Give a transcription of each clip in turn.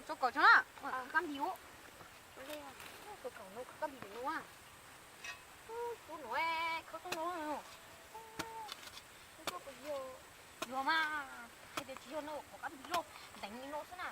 Tso kaum tso na, kab npis ua. Tso kaum no kab npis pem no. Tub no, khawb tub no. Yuav mas, hais tias tsis yog no, qhov kab npis loj ntev li no xwb na.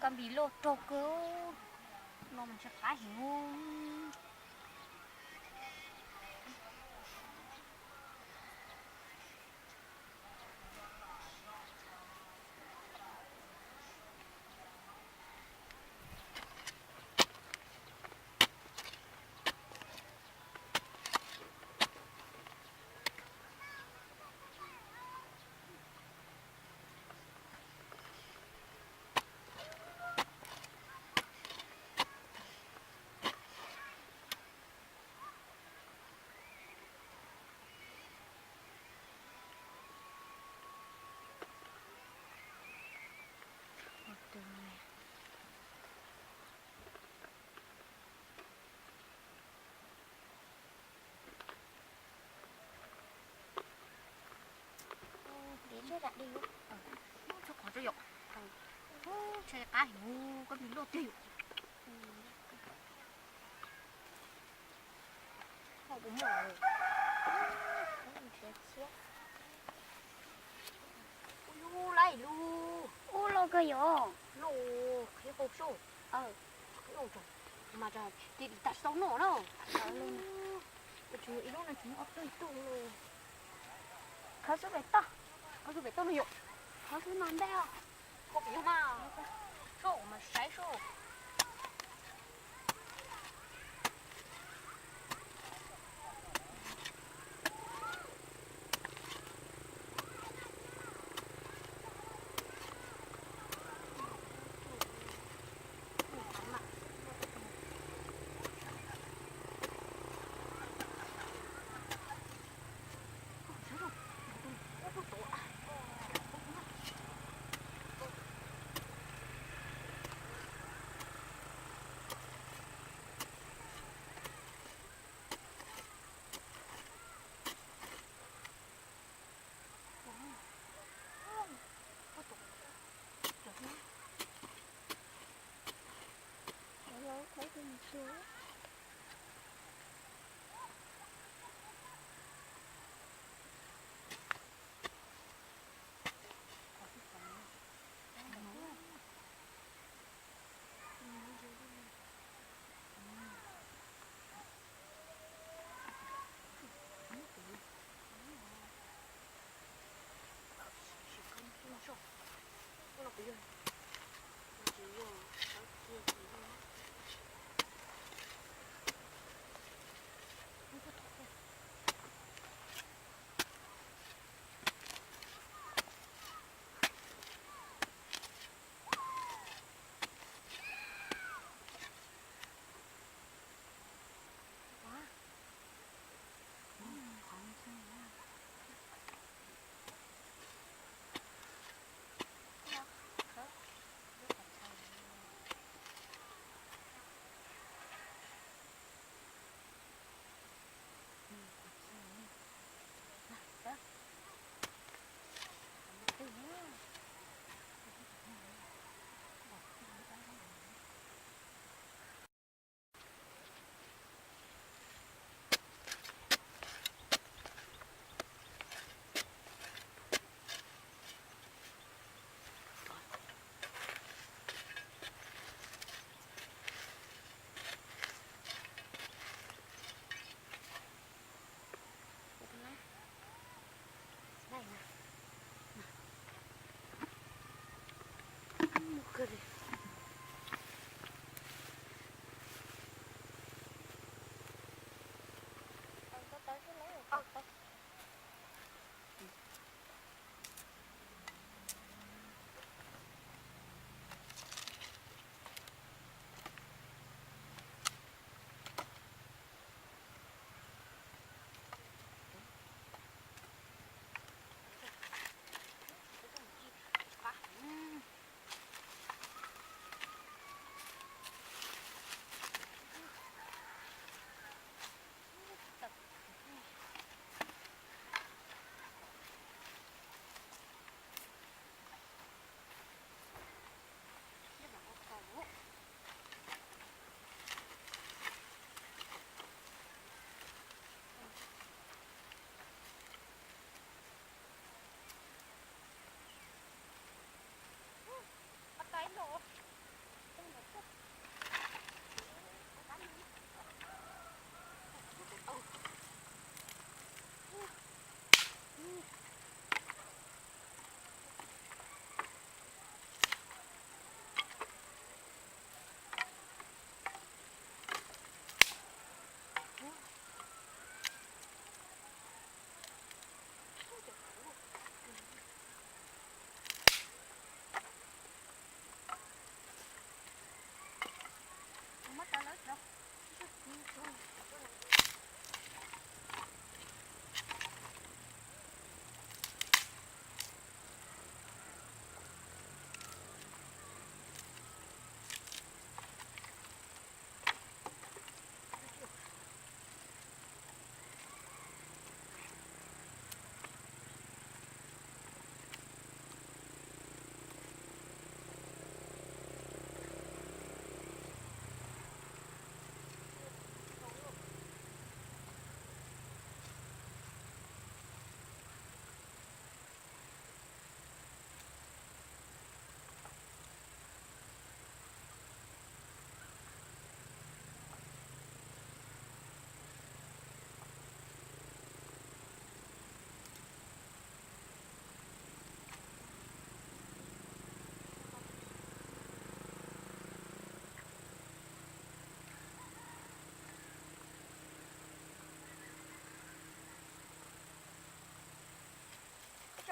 Kab npis loj rog kawg, no mas ntshai qab heev. Tso qhov tso yom. Ntshai qab heev, kab npis loj tiag yom. Ua laj lus, ua loj kawg yom. Loj, qhib qau soj. Mas tis dim tas xau noj na. Ib lub no tsis muaj ob tug tug. Khawb xub pem toj, khawb xub pem toj no yom. Khawb xub no ntej os. Koj pem yog mas, soj mas saib soj.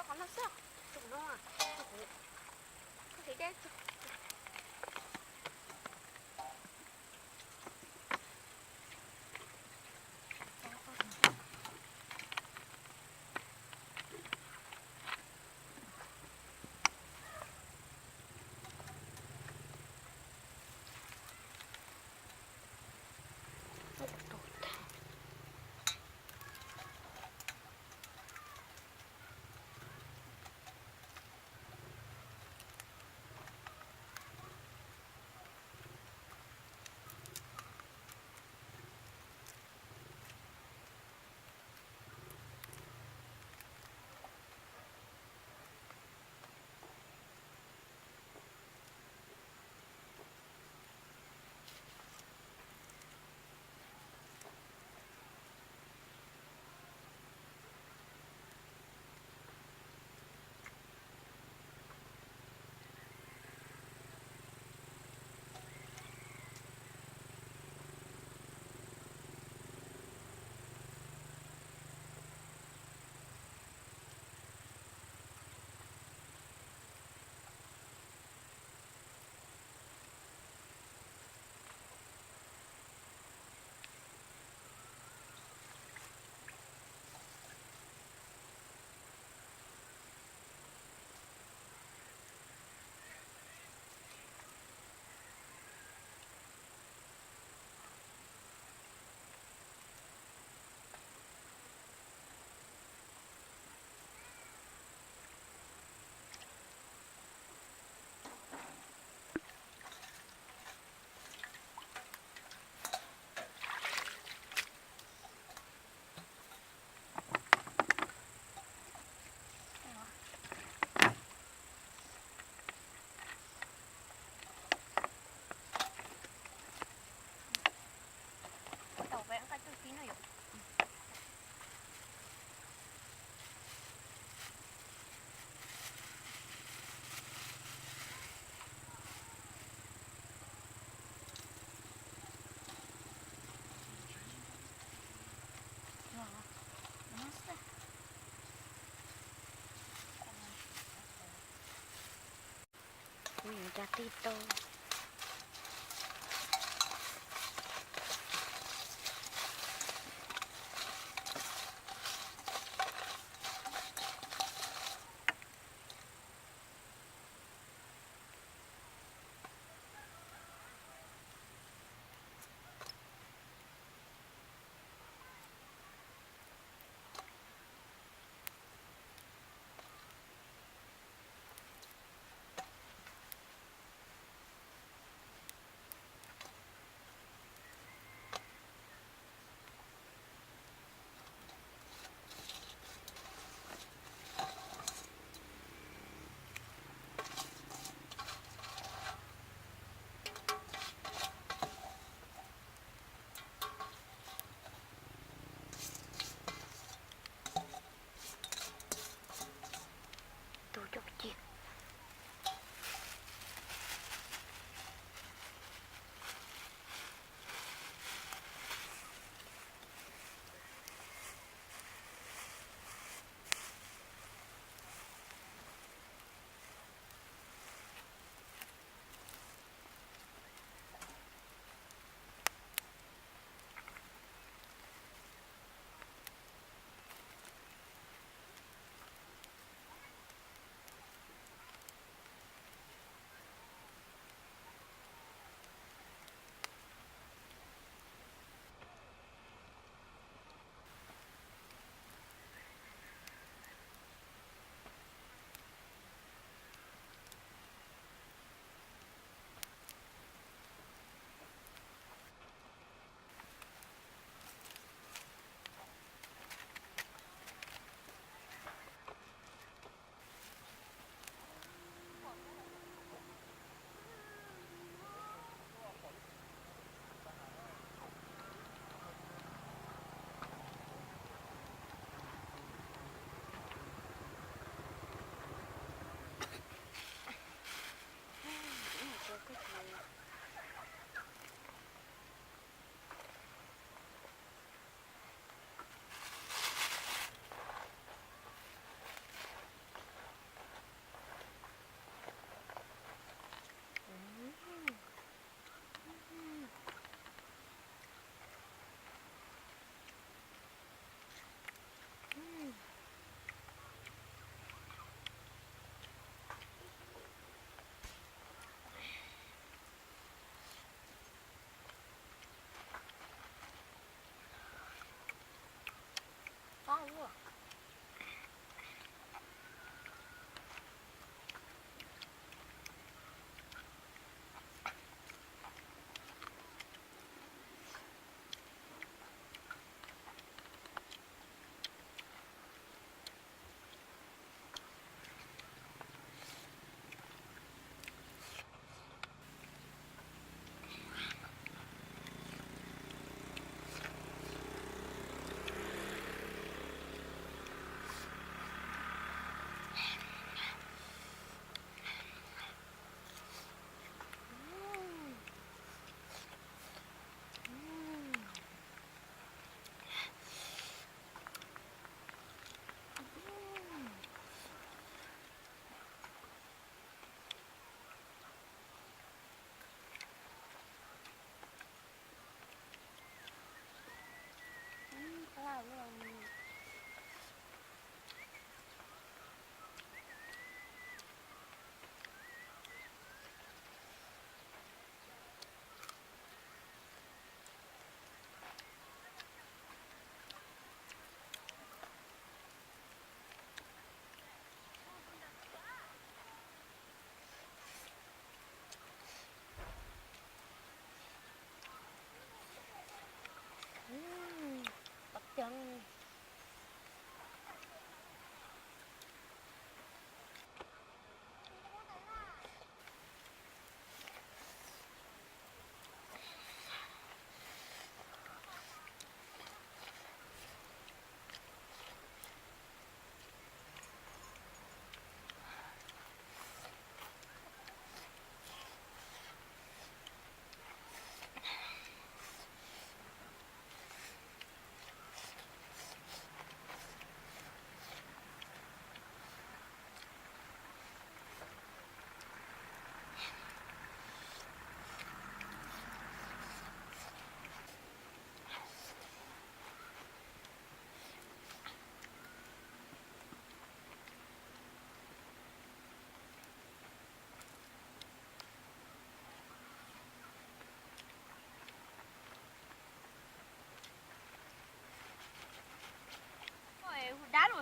Qhov no xwb, tus no, tus kuv, koj siv deb. Tau ve nqaij tuj tib no yom. Kuv yuav cov tij tau.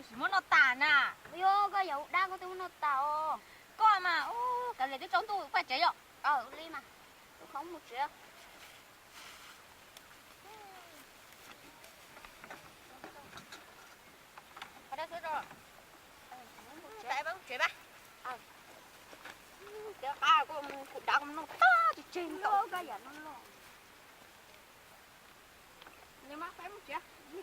Tsis muab noj tas na. Yog koj yam ua dab koj twb muab noj tas os. Koj mas, kav liam twb tsaus ntuj, poj tsev yom. Li mas, khov mus tsev. Tsev, kuv dav kuv noj tag tsis tseg. Koj yam no los, mas peb mus tsev li.